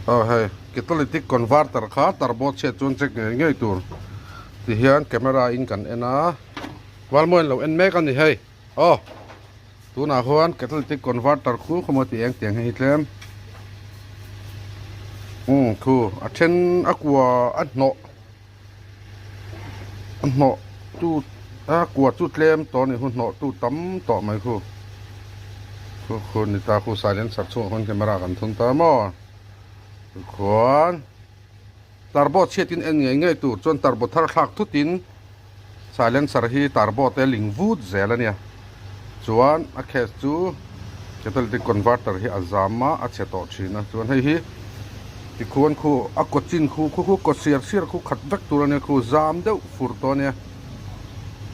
Aw hei catalytic converter kha turbo chhiat chuan check ngei ngei tur ti hian camera in kan en a valmawi an lo en mek a ni hei aw tunah khuan catalytic converter khu khawmaw tih eng tiang hei hi tlem umm khu a then a kua a hnawh a hnawh tu a kua chu tlem tawh a ni khu hnawh tu tam tawh mai khu khu khu ni ta khu silencer chhungah khuan camera kan thun ta maw tikhuan turbo chhiatin en ngei ngei tur chuan turbo thar thlak thutin silencer hi turbo te ling vut zel a nia chuan a case chu catalytic converter hi a zam a a chhe tawh thin a chuan hei hi tikhuan khu a kaw chin khu khu khu kaw siar siar khu khat vek tur a nia khu zam deuh fur tawh a nia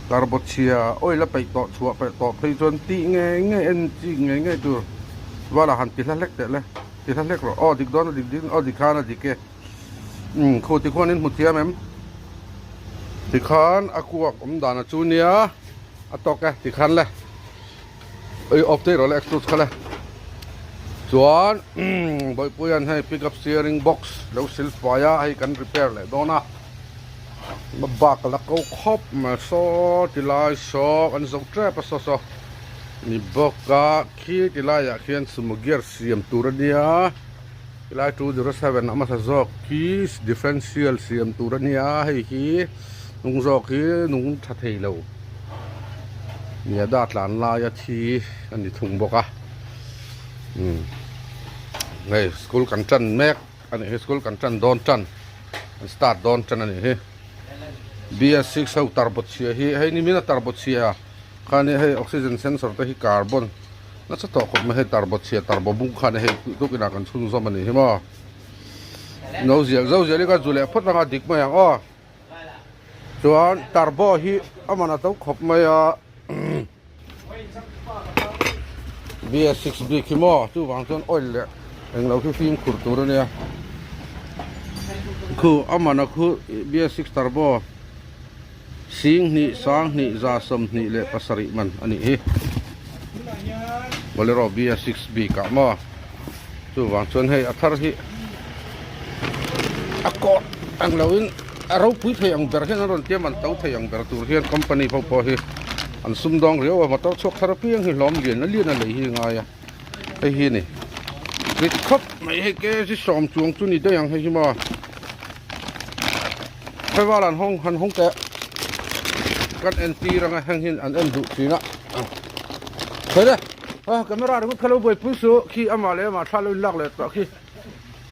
turbo chhia oil a peih tawh chhuah peih tawh phei chuan tih ngei ngei en chi ngei ngei tur vala han ti hla hlek teh le ti hla hlek rawh aw dik dawn a dik dik aw dik khan a dik e. Umm khu tikhuan in hmu thiam em tikhan a kuak awm dan a chu nia a tawk e tikhan le ui off daih rawh le exhaust kha le chuan umm bawihpuia'n hei pick up steering box lo sil fai a hei kan repair leh dawn a bak la ko khawp mai saw ti lai saw kan zo tep a saw saw ni bawk a khi ti laiah khian sumo gear siam tur a nia. Helai 207 a hmasa zawk hi differential siam tur a nia hei hi hnung zawk hi nung tha thei lo nia da tlan laia thi a ni thung bawk a umm hei school kan tan mek a nih hi school kan tan dawn tan an start dawn tan a nih hi BS6 ho tarbaw chhia hi hei ni min a tarbaw chhia khani hei oxygen sensor te hi carbon. Nasa tawh khawp mai hei tarbaw chhia tarbaw bung khan hei tukin ah kan chhunzawm a nih hi maw no zial zo zial hi ka zu leh phawt anga dik mai ang aw chuan tarbaw hi a man a to khawp mai a BS6 bik hi maw chuvang chuan oil leh englo khi fimkhur tur a nia khu a man a khu BS6 tarbaw. Singhnih sanghnih za 27 man a nih hi. Bolero BS6 bik ah maw chuvang chuan hei a thar hi a kawt ang lo in a ropui thei ang ber hian an rawn tiam an to thei ang ber tur hian company ho pawh hi an sumdawng riau a motor chhuak thar apiang hi hlawm lian a lian a lei hi a ngai a hei hi a ni rit khawp mai hei kg sawm chuang chu ni daih ang hei hi maw. Hei an hawng han hawng teh kan en tir anga heng hian an en duh thin a hei le a camera ringawt kha lo buaipui suh khi amah leh amah thla lo in lak leh tawh khi.